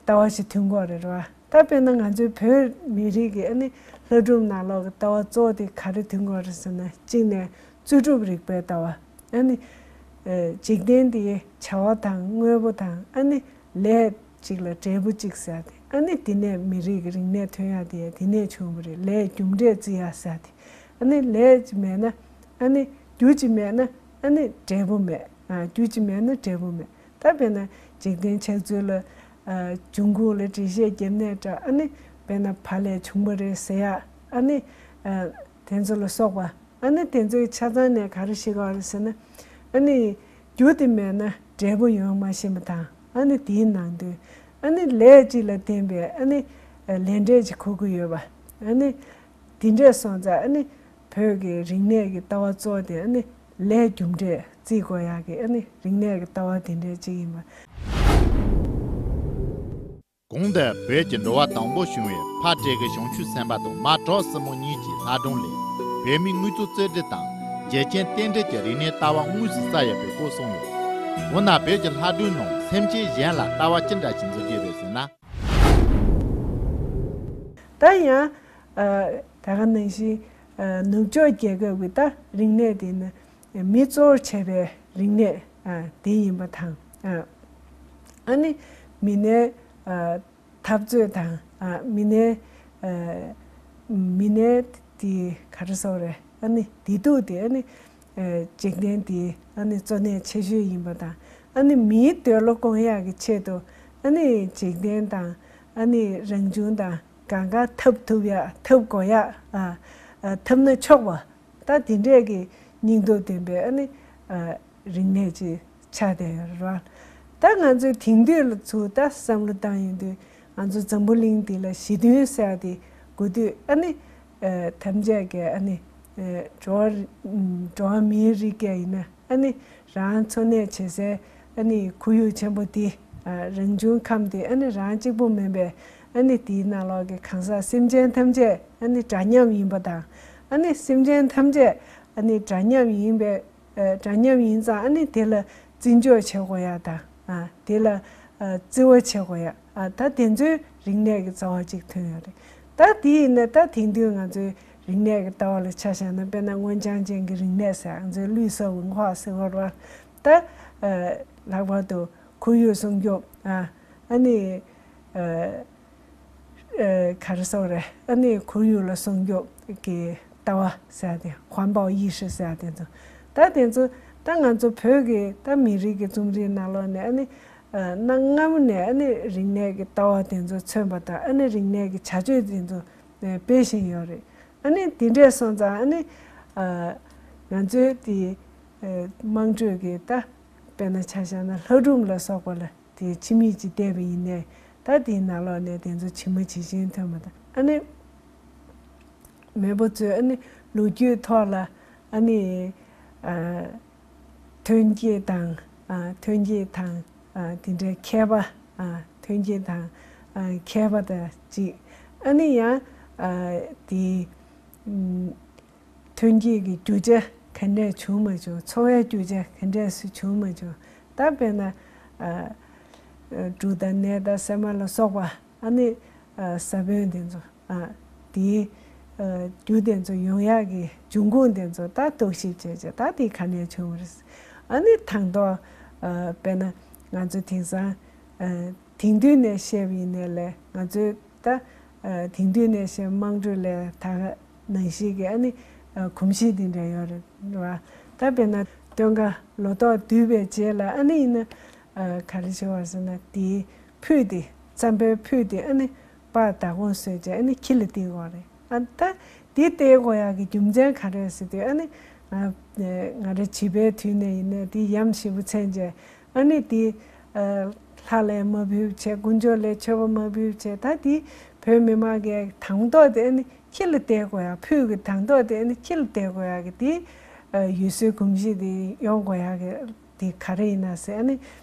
ལྟ་བ་ཞིག་ཐོན་གྱི་ཡོད་རེད་ར། ད་དཔེར་ན་ང་ཚོའི་བོད་མི་རིགས་ཀྱི་ཨ་ནི་ལྷ་སྒྲུང་ནང་ལོགས་ཀྱི་ལྟ་བ་གཙོ་བོ་དེ་ག་རེ་ཐོན་གྱི་ཡོད་རེད་ཟེར་ན། གཅིག་ནས་རྩོད་སྒྲུབ་རིག་པའི་ལྟ་བ། ཨ་ནི་འཇིག་རྟེན་འདིའི་བྱ་བ་དང་དངོས་པོ་དང་ཨ་ནི་ལས་གཅིག་ལ་འབྲས་བུ་གཅིག་ཟེར་ཏེ། ཨ་ནི་དེ་ནས་མི་རིགས་ཀྱི་རིག་གནས་ཐོན་ཡག་དེ་དེ་ནས་བྱུང་བ་རེད། ལས་རྒྱུ་འབྲས་བརྩི་ཡག་ཟེར་ཏེ། ཨ་ནི་ལས་ཅིག་མེད་ན་ཨ་ནི་རྒྱུ་ཅིག་མེད་ན་ཨ་ནི་འབྲས་བུ་མེད། ཨ་རྒྱུ་ཅིག་མེད་ན་འབྲས་བུ་མེད། ད་དཔེར་ན་འཇིག་རྟེན་ཆགས་ཚུལ་ལ་འབྱུང་ཁུངས་ལ་འགྲེལ་བཤད་རྒྱབ་ནས་འདྲ། ཨ་ནི་དཔེར་ན་བ་ལས་བྱུང་བ་རེད་ཟེར་ཡག། ཨ་ནི་དེ་ཚོ་ལ་སོགས་པ། ཨ་ནི་དེ་ཚོའི་ཆ་ཚང་ནས་ག་རེ་ཤེས་ཀྱི་ཡོད་རེད་ཟེར་ན། ཨ་ནི་རྒྱུ་དེ་མེད་ན་འབྲས་བུ་ཡོང་མ་ཤེས་པ་དང་། ཨ་ནི་དེའི་ནང་དོན། ཨ་ནི་ལས་གཅིག་ལ་བརྟེན་པའི་ཨ་ནི་ལས་འབྲས་ཅིག་འཁོར་གྱི་ཡོད་པ། ཨ་ནི་དེ་འདྲས་སོང་ཙང་ཨ་ནི་བོད་ཀྱི་རིག་གནས་ཀྱི་ལྟ་བ་གཙོ་བོ་དེ་ཨ་ནི་ལས་རྒྱུ་འབྲས་བརྩི་དགོས་ཡག་གི་ཨ་ནི་རིག་གནས་ཀྱི་ལྟ་བ་དེ་འདྲས་ཅིག་ཡིན་པ། གོང་དུ་བོད་ཀྱི་འགྲོ་བ་དང་པོ་བྱུང་བའི་ཕ་བྲག་གི་བྱང་ཆུབ་སེམས་དཔའ་དང་མ་གྲོགས་སྲིན་མོ་གཉིས་ཀྱི་ལྷ་སྒྲུང་ལས། བོད་མིའི་དངོས་གཙོ་རྩོད་སྒྲུབ་དང་རྒྱལ་ཆེན་རྟེན་འབྲེལ་གྱི་རིག་གནས་ལྟ་བ་དངོས་སུ་གསལ་ཡོད་པའི་སྐོར་གསུངས་ཡོད། འོ་ན་བོད་ཀྱི་ལྷ་སྒྲུང་ནང་སེམས་ཅན་གཞན་ལ་ལྟ་བ་ཅི་འདྲ་ཞིག་འཛིན་གྱི་རེད་ཟེར་ན། ད་ཡང་ད་ག་ནང་བཞིན་ནུབ་ཕྱོགས་རྒྱལ་ཁབ་ཀྱི་ད་རིག་གནས་དེ་ནི་མི་གཙོ་བོར་བྱས་པའི་རིག་གནས་དེ་ཡིན་པ་དང་། ཨ་ནི་མི་སྣའི་འཐབ་རྩོད་དང་། ཨ་མི་སྣའི་ཨ་མི་སྣའི་དེ་ག་རེ་ཟེར་རེད། ཨ་ནི་བདེ་སྡུག་དེ་ཨ་ནི་ཨ་འཇིག་རྟེན་དེའི་ཨ་ནི་གཙོ་གནད་ཆེ་ཤོས་ཡིན་པ་དང་། ཨ་ནི་མིའི་འདོད་བློ་སྐོང་ཡག་གི་ཆེད་དུ་ཨ་ནི་འཇིག་རྟེན་དང་ཨ་ནི་རང་བྱུང་དང་གང་ག་འཐབ་ཐུབ་ཡག་འཐབ་དགོས་ཡག་ཨ་ཨ་འཐབ་ན་ཆོག་པ། ད་དེ་འདྲས་ཀྱི་སྙིང་སྟོབས་ལྡན་པའི་ཨ་ནི་ཨ་རིག་གནས་ཅིག་ཆགས་བསྡད་ཡོད་རེད་བ། ད་ང་ཚོས་དེང་དུས་ལ་ཚུར་ད་བསམ་བློ་བཏང་ཡོང་དུས། ང་ཚོ་འཛམ་བུ་གླིང་འདི་ལ་ཞི་མཐུན་ཟེར་ཡག་དེ་དགོས་དུས། ཨ་ནི་ཨ་ཐམས་ཅད་ཀྱིས་ཨ་ནི་ཨ་འགྲོ་བ་འགྲོ་བ་མིའི་རིགས་ཀྱི་ཡིན་ན། ཨ་ནི་རང་འཚོ་གནས་བྱེད་སའི་ཨ་ནི་ཁོར་ཡུག་ཆེན་པོ་འདི། ཨ་རང་བྱུང་ཁམས་འདི་ཨ་ནི་རང་གཅིག་པུ་མིན་པའི་ཨ་ནི་དེའི་ནང་ལོགས་ཀྱི་གང་ཟག་སེམས་ཅན་ཐམས་ཅད་ཨ་ནི་འདྲ་མཉམ་ཡིན་པ་དང་། ཨ་ནི་སེམས་ཅན་ཐམས་ཅད་ཨ་ནི་འདྲ་མཉམ་ཡིན་པའི་ཨ་འདྲ་མཉམ་ཡིན་ཙང་། ཨ་ནི་དེ་ལ་བརྩི་འཇོག་བྱེད་དགོས་ཡག་དང་། ཨ་དེ་ལ་ཨ་བརྩི་བ་བྱེད་དགོས་ཡག། ཨ་ད་དེ་ཚོའི་རིག་གནས་ཀྱི་རྩ་བ་གཅིག་ཐོན་ཡོད་རེད། ད་དེ་ཡིན་ན་ད་དེང་དུས་ང་ཚོའི་རིག་གནས་ཀྱི་ལྟ་བ་ལ་ཆ་བཞག་ན། དཔེར་ན་སྔོ་ལྗང་ཅན་གྱི་རིག་གནས་ཟེར། ང་ཚོའི་绿色文化ཟེར་བ་རེད་བ། ད་ཨ་ལྷག་པར་དུ་ཁོར་ཡུག་སྲུང་སྐྱོབ། ཨ་ཨ་ནི་ཨ་ཨ་ག་རེ་ཟེར་རེད། ཨ་ནི་ཁོར་ཡུག་ལ་སྲུང་སྐྱོབ་ཀྱི་ལྟ་བ་ཟེར་ཏེ། 环保意识ཟེར་དེ་ཚོ། ད་དེ་ཚོ་ད་ང་ཚོ་བོད་ཀྱི་ད་མི་རིགས་ཀྱི་རྩོམ་རིག་ནང་ལོགས་ནས་ཨ་ནི་ཨ་གནའ་སྔ་མོ་ནས་ཨ་ནི་རིག་གནས་ཀྱི་ལྟ་བ་དེ་ཚོ་མཚོན་པ་དང་། ཨ་ནི་རིག་གནས་ཀྱི་བྱ་སྤྱོད་དེ་ཚོ་ཨ་སྤེལ་བཞིན་ཡོད་རེད། ཨ་ནི་དེ་འདྲས་སོང་ཙང་ཨ་ནི་ཨ་ང་ཚོའི་དེ་ཨ་དམངས་ཁྲོད་ཀྱི་ད་དཔེར་ན་ཆ་བཞག་ན་ལྷ་སྒྲུང་ལ་སོགས་པ་ལ་དེ་ཕྱི་མིག་ཅིག་བལྟས་པ་ཡིན་ནའི། ད་དེའི་ནང་ལོགས་ནས་དེ་ཚོ་ཇི་མ་ཇི་བཞིན་ཐོན་པ་དང་། ཨ་ནི་མེས་པོ་ཚོས་ཨ་ནི་ལོ་རྒྱུས་ཐོག་ལ་ཨ་ནི་ཨ་ཐོན་སྐྱེད་དང་། ཨ་ཐོན་སྐྱེད་དང་། ཨ་དེ་འདྲའི་མཁས་པ། ཨ་ཐོན་སྐྱེད་དང་། ཨ་མཁས་པ་དང་གཅིག། ཨ་ནི་ཡང་ཨ་དེ་ཨམ་ཐོན་སྐྱེད་ཀྱི་རྒྱུ་ཆ་ག་འདྲས་བྱུང་མ་བྱུང་། འཚོ་བའི་རྒྱུ་ཆ་ག་འདྲས་སུ་བྱུང་མ་བྱུང་། ད་དཔེར་ན་ཨ་ཨ་འབྲུ་དང་ནས་དང་སྲན་མ་ལ་སོགས་པ། ཨ་ནི་ཨ་ས་བོན་དེ་ཚོ། ཨ་དེའི་ཨ་རྒྱུ་དེ་ཚོ་ཡོང་ཡག་གི་འབྱུང་ཁུངས་དེ་ཚོ་ད་རྟོག་ཞིབ་བྱས་བྱས། ད་དེ་ག་ནས་བྱུང་བ་རེད། ཨ་ནི་དང་ཐོག་ཨ་དཔེར་ན་ང་ཚོ་དེང་སང་ཨ་དེང་དུས་ནས་བཤད་པ་ཡིན་ནའི་ལས། ང་ཚོའི་ད་ཨ་དེང་དུས་ནས་བཤད་དམངས་ཁྲོད་ལ་ད་ག་ནང་བཞིན་གྱི་ཨ་ནི་ཨ་གོམས་གཤིས་དེ་འདྲ་ཡོད་རེད་བ། ད་དཔེར་ན་སྟོན་ཁ་ལོ་ཏོག་བསྡུས་པའི་རྗེས་ལ་ཨ་ནི་ཡིན་ན་ཨ་ག་རེ་བྱེད་པ་ཟེར་ན། དེའི་ཕུད་དེ། རྩམ་པའི་ཕུད་དེ་ཨ་ནི་པགས་མདའ་གོང་བཟོས་བྱས་ཨ་ནི་ཁྱི་ལ་སྟེར་དགོས་རེད། ཨ་ད་དེ་སྟེར་དགོས་ཡག་གི་རྒྱུ་མཚན་ག་རེ་རེད་ཟེར་དུས། ཨ་ནི་ང་ང་རང་བྱིས་པའི་དུས་ནས་ཡིན་ནའི་དེ་ཡམ་ཞེ་པོ་ཚན་བྱས། ཨ་ནི་དེ་ཨ་ལྷ་ལ་མ་ཕུལ་བྱས། དཀོན་མཆོག་ལ་མཆོད་པ་མ་ཕུལ་བྱས། ད་དེ་བོད་མི་མང་གིས་དང་ཐོག་དེ་ཨ་ནི་ཁྱི་ལ་སྟེར་དགོས་ཡག། ཕུད་ཀྱི་དང་ཐོག་དེ་ཨ་ནི་ཁྱི་ལ་སྟེར་དགོས་ཡག་གི་དེ་ཨ་ཡུལ་སྲོལ་གོམས་གཤིས་དེ་ཡོང་དགོས་ཡག་གི་ དེ་ག་རེ་ཡིན་ན་ཟེར། ཨ་ནི་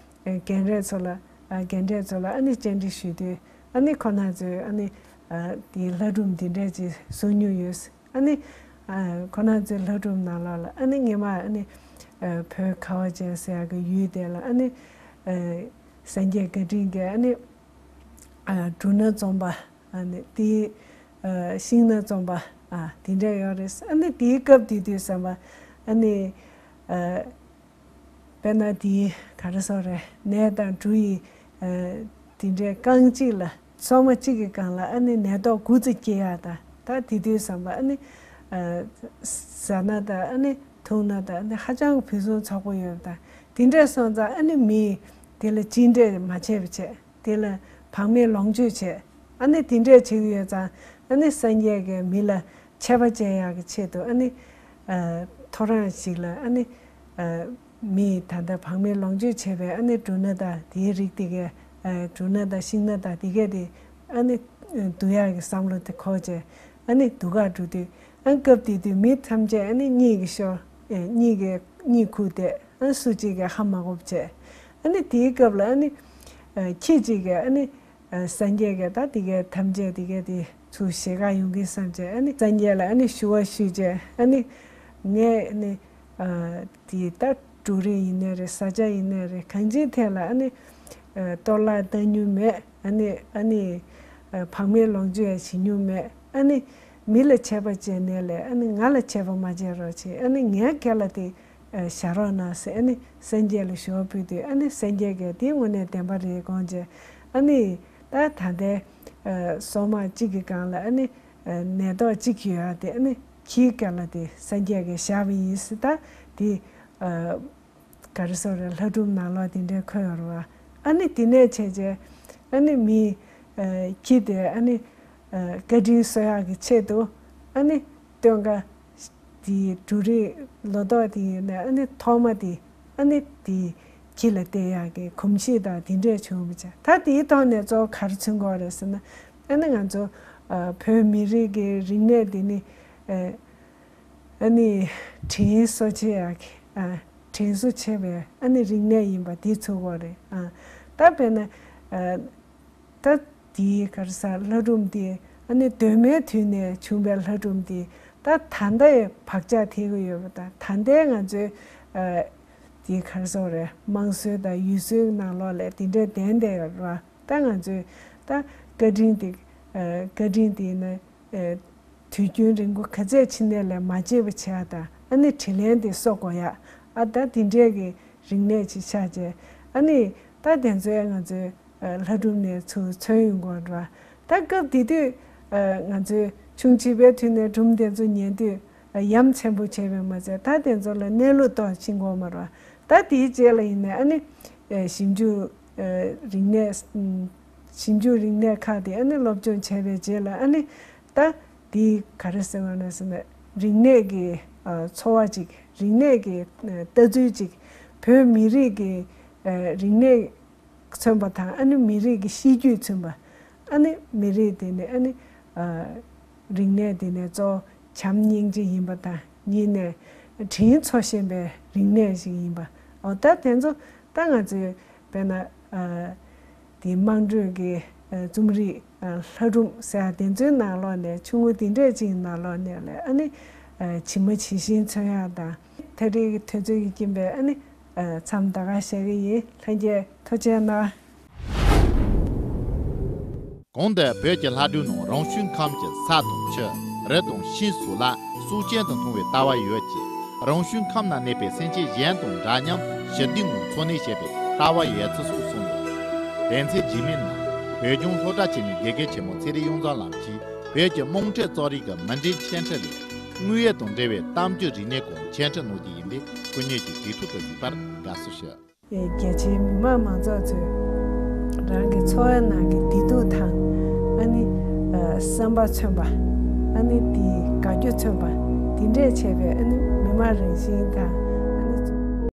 ཨ་རྒན་གྲས་ཚོ་ལ་ཨ་རྒན་གྲས་ཚོ་ལ་ཨ་ནི་བཅར་འདྲི་ཞུས་དུས། ཨ་ནི་ཁོང་རྣམ་ཚོས་ཨ་ནི་ཨ་དེ་ལྷ་སྒྲུང་འདི་འདྲས་ཅིག་བཟོ་མྱོང་ཡོད། ཨ་ནི་ཨ་ཁོང་རྣམ་ཚོའི་ལྷ་སྒྲུང་ནང་ལོགས་ལ་ཨ་ནི་སྔོན་མ་ཨ་ནི་ཨ་བོད་ཁ་བ་ཅན་ཟེར་ཡག་གི་ཡུལ་དེ་ལ་ཨ་ནི་ཨ་སངས་རྒྱས་བཀའ་དྲིན་གྱིས་ཨ་ནི་ཨ་འབྲུ་སྣ་བཙོངས་པ། ཨ་ནི་དེའི་ཨ་ཤིང་སྣ་བཙོངས་པ། ཨ་དེ་འདྲ་ཡོད་རེད། ཨ་ནི་དེའི་སྐབས་དེ་དུས་ཙམ་པ་ཨ་ནི་ཨ་དཔེར་ན་དེའི་ག་རེ་ཟེར་རེད། ནས་དང་འབྲུ་ཡི་ཨ་དེ་འདྲའི་རྐང་གཅིག་ལ་སོ་མ་གཅིག་གི་སྒང་ལ་ཨ་ནི་ནས་ཏོག་དགུ་ཙམ་སྐྱེ་ཡག་དང་། ད་དེ་དུས་ཙམ་པ་ཨ་ནི་ཨ་ཟ་ན་དང་ཨ་ནི་འཐུང་ན་དང་ཨ་ནི་ཧ་ཅང་གི་ཕུན་སུམ་ཚོགས་པོ་ཡོད་པ་དང་། དེ་འདྲ་སོང་ཙང་ཨ་ནི་མིས་དེ་ལ་ཅི་འདྲས་མ་བྱས་པ་བྱས། དེ་ལ་བག་མེད་ལོངས་སྤྱོད་བྱས། ཨ་ནི་དེ་འདྲས་བྱེད་ཀྱི་ཡོད་ཙང་། ཨ་ནི་སངས་རྒྱས་ཀྱིས་མི་ལ་ཆད་པ་བཅད་ཡག་གི་ཆེད་དུ་ཨ་ནི་ཨ་ཐོ་རངས་ཤིག་ལ་ཨ་ནི་ཨ་མིས་ད་ལྟ་བག་མེད་ལོངས་སྤྱོད་བྱས་པའི་ཨ་ནི་འབྲུ་སྣ་དང་དེའི་རིགས་དེ་གའི་ཨ་འབྲུ་སྣ་དང་ཤིང་སྣ་དང་དེ་གའི་དེ་ཨ་ནི་བསྡུ་ཡག་གི་བསམ་བློ་དེ་འཁོར་བྱས། ཨ་ནི་འདུ་ཁ་འགྲོ་དུས། ཨ་ནི་སྐབས་དེ་དུས་མི་ཐམས་ཅད་ཨ་ནི་གཉིད་ཀྱི་ཤོར། ཨེ་གཉིད་ཀྱི་གཉིད་ཁུག་བསྡད། ཨ་ནི་སུ་གཅིག་གིས་ཧ་མ་གོ་བ་བྱས། ཨ་ནི་དེའི་སྐབས་ལ་ཨ་ནི་ཨ་ཁྱི་གཅིག་གིས་ཨ་ནི་ཨ་སངས་རྒྱས་ཀྱིས་ད་དེ་གའི་ཐམས་ཅད་དེ་གའི་དེ་ཚུར་ཞལ་དཀར་ཡོང་གི་བསམ་བྱས། ཨ་ནི་སངས་རྒྱས་ལ་ཨ་ནི་ཞུ་བ་ཞུས་བྱས། ཨ་ནི་ངས་ཨ་ནི་ཨ་དེ་ད་འབྲུ་རིགས་ཡིན་ནའི་རེད། བཟའ་བཅའ་ཡིན་ནའི་རེད། གང་ཅིའི་ཐད་ལ་ཨ་ནི་ཨ་གཏོར་བརླག་བཏང་མྱོང་མེད། ཨ་ནི་ཨ་ནི་ཨ་བག་མེད་ལོངས་སྤྱོད་ཡང་བྱེད་མྱོང་མེད། ཨ་ནི་མི་ལ་ཆད་པ་བཅད་ནའི་ལས་ཨ་ནི་ང་ལ་ཆད་པ་མ་བཅད་རོགས་བྱེད། ཨ་ནི་ངའི་སྐེ་ལ་དེ་ཨ་བཞག་རོགས་གནང་ཟེར་ཨ་ནི་སངས་རྒྱས་ལ་ཞུ་བ་ཕུལ་དུས། ཨ་ནི་སངས་རྒྱས་ཀྱིས་དེ་དངོས་གནས་བདེན་པ་རེད་དགོངས་བྱས། ཨ་ནི་ད་ད་ལྟའི་ཨ་སོ་མ་གཅིག་གི་སྒང་ལ་ཨ་ནི་ཨ་ནས་ཏོག་གཅིག་ཡོད་ཡ་དེ་ཨ་ནི་ཁྱིའི་སྐེ་ལ་དེ་སངས་རྒྱས་ཀྱིས་བཞག་པ་ཡིན་ཟེར། ད་དེ་ཨ་ག་རེ་ཟེར་རེད། ལྷ་སྒྲུང་ནང་ལོགས་དེ་འདྲའི་འཁོད་ཡོད་རེད་བ། ཨ་ནི་དེ་ནས་བྱས་རྗེས་ཨ་ནི་མི་ཨ་ཁྱི་དེ་ཨ་ནི་ཨ་བཀའ་དྲིན་གསོ་ཡག་གི་ཆེད་དུ་ཨ་ནི་སྟོན་ཀ་དེའི་འབྲུ་རིགས་ལོ་ཏོག་དེ་ཡིན་ནའི་ཨ་ནི་ཐོག་མ་དེ་ཨ་ནི་དེ་ཁྱི་ལ་སྟེར་ཡག་གི་གོམས་གཤིས་དང་དེ་འདྲས་བྱུང་བ་བྱས། ད་དེའི་ཐོག་ནས་གཙོ་བོ་ག་རེ་མཚོན་གྱི་ཡོད་རེད་ཟེར་ན། ཨ་ནི་ང་ཚོ་ཨ་བོད་མི་རིགས་ཀྱི་རིག་གནས་འདི་ནི་ཨ་ཨ་ནི་དྲིན་གཟོ་བྱེད་ཡག་གི་ཨ་དྲིན་གཟོ་བྱེད་པའི་ཨ་ནི་རིག་གནས་ཡིན་པ་འདི་ཚོ་གོ་རེད། ཨ་ད་དཔེར་ན་ཨ་ད་དེའི་ག་རེ་ཟེར་ལྷ་སྒྲུང་འདི་ཨ་ནི་གདོད་མའི་དུས་ནས་བྱུང་བའི་ལྷ་སྒྲུང་འདི་ད་ད་ལྟའི་བག་ཆགས་ཐེབས་ཀྱི་ཡོད་པ་དང་། ད་ལྟའི་ང་ཚོའི་ཨ་དེའི་ག་རེ་ཟེར་རེད། དམངས་སྲོལ་དང་ཡུལ་སྲོལ་ནང་ལོགས་ལ་དེ་འདྲའི་ལྡན་བསྡད་ཡོད་རེད་བ། ད་ང་ཚོས་ད་བཀའ་དྲིན་དེ་ཨ་བཀའ་དྲིན་དེ་ནི་ཨ་དུས་རྒྱུན་རིང་པོ་ག་ཚད་ཕྱིན་ནས་ལས་མ་བརྗེད་པ་བྱེད་ཡག་དང་། ཨ་ནི་དྲིན་ལན་དེ་གསོ་དགོས་ཡག་ཨ་ད་དེ་འདྲས་ཀྱི་རིག་གནས་ཅིག་ཆགས་རྗེས། ཨ་ནི་ད་དེ་ཚོའི་ང་ཚོའི་ཨ་ལྷ་སྒྲུང་ནས་ཚུར་མཚོན་ཡོང་གི་ཡོད་རེད་བ། ད་སྐབས་དེ་དུས་ཨ་ང་ཚོས་ཆུང་བྱིས་པའི་དུས་ནས་སྒྲུང་དེ་ཚོ་ཉན་དུས་ཨ་ཡ་མཚན་པོ་བྱས་པས་མ་ཚད། ད་དེ་ཚོ་ལ་གནས་ལུགས་རྟོགས་ཕྱིན་གྱི་ཡོད་མ་རེད་བ། ད་དེའི་རྗེས་ལ་ཡིན་ནའི་ཨ་ནི་ཨ་ཞིབ་འཇུག་ཨ་རིག་གནས་ཨ་ཞིབ་འཇུག་རིག་གནས་ཁག་དེ་ཨ་ནི་སློབ་སྦྱོང་བྱས་པའི་རྗེས་ལ་ཨ་ནི་ད་དེའི་ག་རེ་ཟེར་བ་ན་ཟེར་ན། རིག་གནས་ཀྱི་ཨ་འཚོ་བ་ཅིག་རིག་གནས་ཀྱི་ཨ་ལྟ་ཚུལ་ཅིག་བོད་མི་རིགས་ཀྱི་ཨ་རིག་གནས་མཚོན་པ་དང་། ཨ་ནི་མི་རིགས་ཀྱི་གཤིས་རྒྱུད་མཚོན་པ། ཨ་ནི་མི་རིགས་དེ་ནི་ཨ་ནི་ཨ་རིག་གནས་དེ་ནི་གཙོ་བོ་བྱམས་སྙིང་རྗེ་ཡིན་པ་དང་། གཉིས་ནས་དྲིན་འཚོ་ཤེས་པའི་རིག་གནས་ཤིག་ཡིན་པ། འོ་ད་དེ་ཚོ་ད་ང་ཚོས་དཔེར་ན་ཨ་དེ་དམངས་ཁྲོད་ཀྱི་ཨ་རྩོམ་རིག་ཨ་ལྷ་སྒྲུང་ཟེར་ཡག་དེ་ཚོའི་ནང་ལོགས་ནས། ཆུང་ངུ་དེ་འདྲས་ཅིག་ནང་ལོགས་ནས་ལས་ཨ་ནི་ཨ་ཇི་མ་ཇི་བཞིན་མཚོན་ཡག་དང་། ད་རེས་ཀྱི་དུས་ཚོད་ཀྱི་རྐྱེན་པས་ཨ་ནི་ཨ་མཚམས་ད་ག་བཞག་གི་ཡིན། ལྷན་རྒྱས་ཐུགས་རྗེ་གནང་། གོང་དུ་བོད་ཀྱི་ལྷ་སྒྲུང་ནང་རང་བྱུང་ཁམས་ཀྱི་ས་དང་ཆུ། རི་དང་ཤིང་སོགས་ལ་སྲོག་ཅན་དུ་མཐོང་བའི་ལྟ་བ་ཡོད་ཅིང་། རང་བྱུང་ཁམས་ན་གནས་པའི་སེམས་ཅན་གཞན་དང་འདྲ་མཉམ་ཞི་བདེའི་ངང་འཚོ་གནས་བྱེད་པའི་ལྟ་བ་ཡོད་ཚུལ་སོགས་གསུངས་འདུག་དེ་ཚེ་རྗེས་མའི་ནང་བོད་ལྗོངས་སློབ་གྲྭ་ཆེན་མོའི་དགེ་རྒན་ཆེན་མོ་ཚེ་རིང་གཡུ་མཚོ་ལགས་ཀྱིས་བོད་ཀྱི་དམངས་ཁྲོད་རྩོམ་རིག་གི་མུ་འབྲེལ་འཆད་ཁྲིད་ལས། དངོས་ཡོད་དང་འབྲེལ་བའི་གཏམ་རྒྱུད་རིག་གནས་སྐོར་འཆད་ཁྲིད་གནང་རྒྱུ་ཡིན་པས། སྐུ་ཉིད་ཀྱིས་དུས་ཐོག་ཏུ་གཟིགས་པར་དགའ་བསུ་ཞུ། རྒྱ་ཆེའི་མི་དམངས་མང་ཚོགས་ཚོས་རང་གི་འཚོ་བའི་ནང་གི་བདེ་སྡུག་དང་། ཨ་ནི་ཨ་བསམ་པ་མཚོན་པ། ཨ་ནི་དེའི་དགའ་སྐྱོ་མཚོན་པ། དེ་འདྲས་བྱས་པའི་ཨ་ནི་མི་དམངས་རང་བཞིན་དང་